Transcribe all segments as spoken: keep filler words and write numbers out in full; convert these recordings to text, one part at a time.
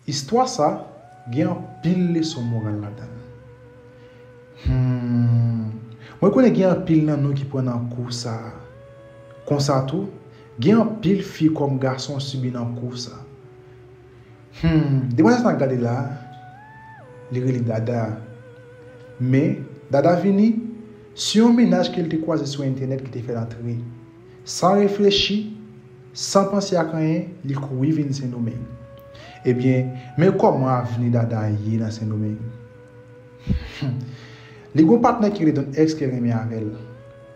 Istwa sa gen anpil leson moral ladan l. Hmm. Mwen konnen gen anpil nan nou ki pran nan kou sa a. Konsa tou, gen anpil fi kòm gason sibi nan kou sa. Hmm, demwazèl sa n ap gade la, li rele Dada. Men, Dada vini sou yon mennaj ke l te kwaze sou entènèt ki te fè l antre. San reflechi, san panse ak anyen, li kouri vin Sendomeng. Ebyen, men kòman avni Dada ye nan Sendomeng. Li gon patnè ki rele Don X ki renmen avè l.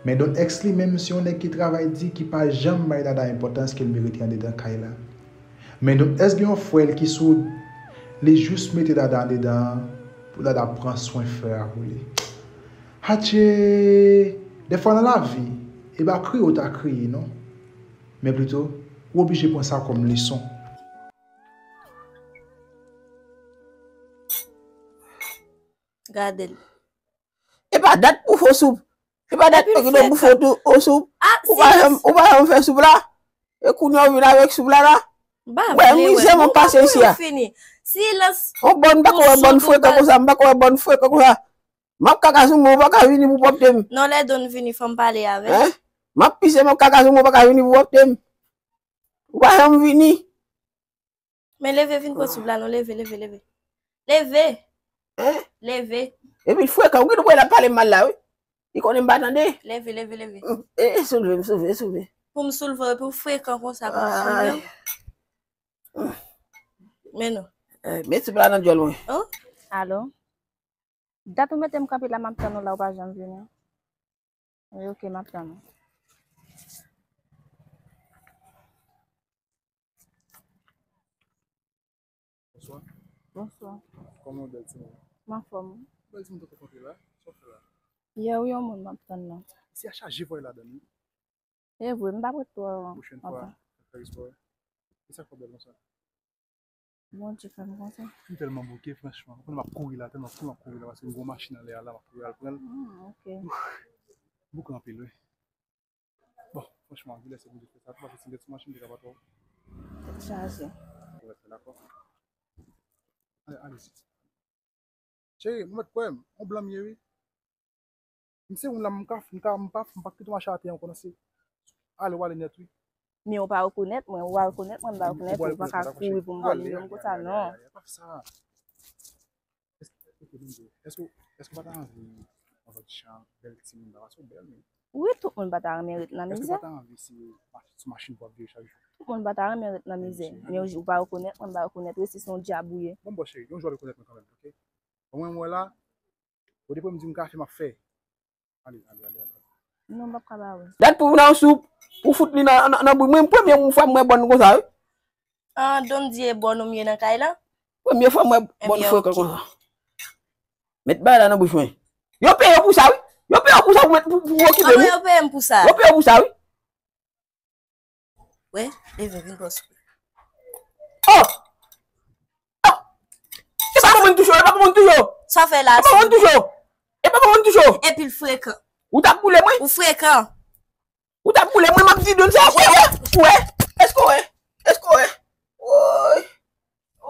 Men Don X li menm se yon nèg ki travay di, ki pa janm bay Dada enpòtans ke l merite andedan kay la. Men Don X gen yon frè l ki soud, li jis mete Dada andedan pou Dada pran swen frè a pou li. Atchee! Dèfwa nan lavi, e pa kriye w ta kriye non. Men plito, ou oblije pran sa kòm leson. Gade l. E pa dat pou fè w soup. E pa dat pou fè w soup. Ou pa janm, ou pa janm fè soup la. E kounye a w vin avèk soup la la. Wè, mizè m ap pase isi a. Yon bòn, m pa ka wè bòn frekan konsa, m pa ka wè bòn frekan konsa. M ap kaka sou mwen, ou pa ka vini pou pwòpte m. Non, lè Don vini, fò m pale avè l. M ap pise, m ap kaka sou mwen, ou pa ka vini pou pwòpte m. Ou pa janm vini. Men leve vin pran soup la non, leve, leve, leve. Leve! Leve! Epi l frekan, ou gentan wè l ap pale m mal la wi. Li konnen m pa tande. Leve, leve, leve. E, e soulve m, soulve, soulve. Pou m soulve w epi w frekan konsa pou m soulve w. Men non. Met soup la nan dyòl mwen. Oh. Alo? Dat ou mete m kanpe la, m ap tann ou la, ou pa janm vini. Wi, oke, m ap tann ou. Bonswa. Bonswa. Kòman w bèl timoun? M anfòm. Bèl timoun, tonton kanpe la. Sa w fè la? Yè, wi, yon moun m ap tann la. Isi a chaje vòlè ladan l, wi. E vre, m p ap ret twò lontan. Pwochèn fwa, fè respè. Kisa k fè w bèl konsa? Bondye fè m konsa. M tèlman bouke, franchman. Ou konnen m ap kouri la, tèlman fou m ap kouri la, paske m gen yon machin anlè a la, m ap kouri al pran l. Ah, ok. Ouf. Bouke anpil, wi. Bon, franchman, vilè se Bondye k fè sa tou, paske si m te sou machin, m te ka pa twò. Tèt chaje. Ou rete dakò? Ale, ale, sisi. Cheri, mwen mèt kwè m, on blan m ye wi. M se moun la, m ka, m ka, m pa, m pa kite w mache atè ankò non, se ale, w ale nèt wi. Men ou pa rekonèt mwen, ou pa rekonèt mwen, m pa rekonèt ou, ou pa ka kouri pou m vòlè non m konsa non. Pa fè sa. Èske, èske, èske, èske w pa ta anvi anvi jan bèl timoun la, paske w bèl men. Wi, tout moun pa ta renmen ret nan mizè. Èske w pa ta anvi se machin pou ap vire chak jou? Tout moun pa ta renmen ret nan mizè. Men ou pa rekonèt mwen, m pa rekonèt ou, se yon dyab ou ye. Bon, bon, cheri, yon jou w ap rekonèt mwen kanmenm, oke? Bon, mwen, mwen la, ou depi w di m ka fè, m ap fè. Ale, ale, ale, ale. Non, m p ap ka ba ou. Dat pou nan soup, pou fout li nan, nan, nan bouch mwen, premye fwa m wè bòn konsa, wi. Ah, Don di e bòn ou m ye nan kay la? Premye fwa m wè bòn frekan konsa. Met bagay la nan bouch mwen. Yo peye w pou sa, wi. Yo peye w pou sa, pou, pou, pou okipe m, wi. Yo peye w pou sa, wi. Wè, leve, vin pran soup. Oh! Oh! E pa pou moun touche w, e pa pou moun touche w. Sa w fè la, e pa pou moun touche w. E pa pou moun touche w. Epi l frekan. Ou t ap boule mwen? Ou frekan. Ou t ap boule mwen, m ap di Don sa. Ou wè? Ou wè? Èske w wè? Èske w wè? Woy!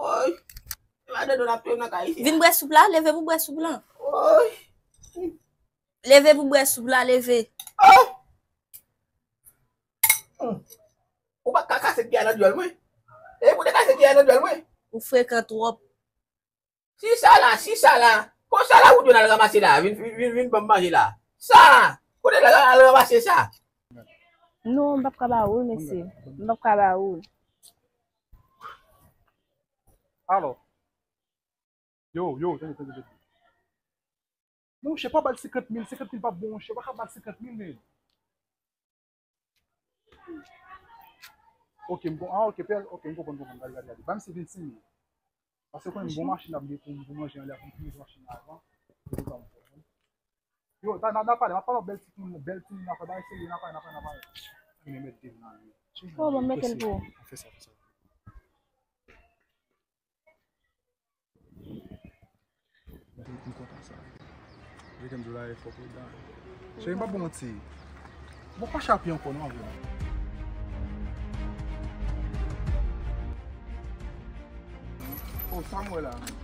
Woy! E pa Don ap touye m nan kay isi. Vin bwè soup la, leve pou bwè soup lan. Woy! Leve pou bwè soup la, leve. Oh! Hmm. Ou pa ka kase pye a nan dyòl mwen. E pou te kase pye a nan dyòl mwen. Ou frekan twòp. Si sa la, si sa la. Konsa la ou jwenn al ranmase la, vin, vin, vin, vin ban m manje la. Sa! Kote l al ranmase sa? Non, m p ap ka ba ou l, mesye. M p ap ka ba ou l. Alò. Yo, yo, tande, tande, tande. Monchè, pa ba l senkant mil, senkant mil pa bon, monchè, ou pa ka ba l senkant mil, men. Ok, m kon, ah, ok, pè, ok, m konprann, konprann, gade, gade, gade. Ba m se vennsenk mil. Paske konnen m gon machin ap gen pou, pou manje anlè, pou m fini machin nan avan. Yo, ta, n a, n a pale, m ap pale yon bèl ti moun, bèl ti moun, n a pale, serye, n a pale, n a pale, n a pale. Mwen mèt devan. Oh, bon, mete l pou ou. Fè sa, fè sa. M kontan sa. Veke m di w la e fò prezidan. Cheri, m p ap ba w manti. Bon, pa chapi ankò non avè m. Oh, sa m wè la.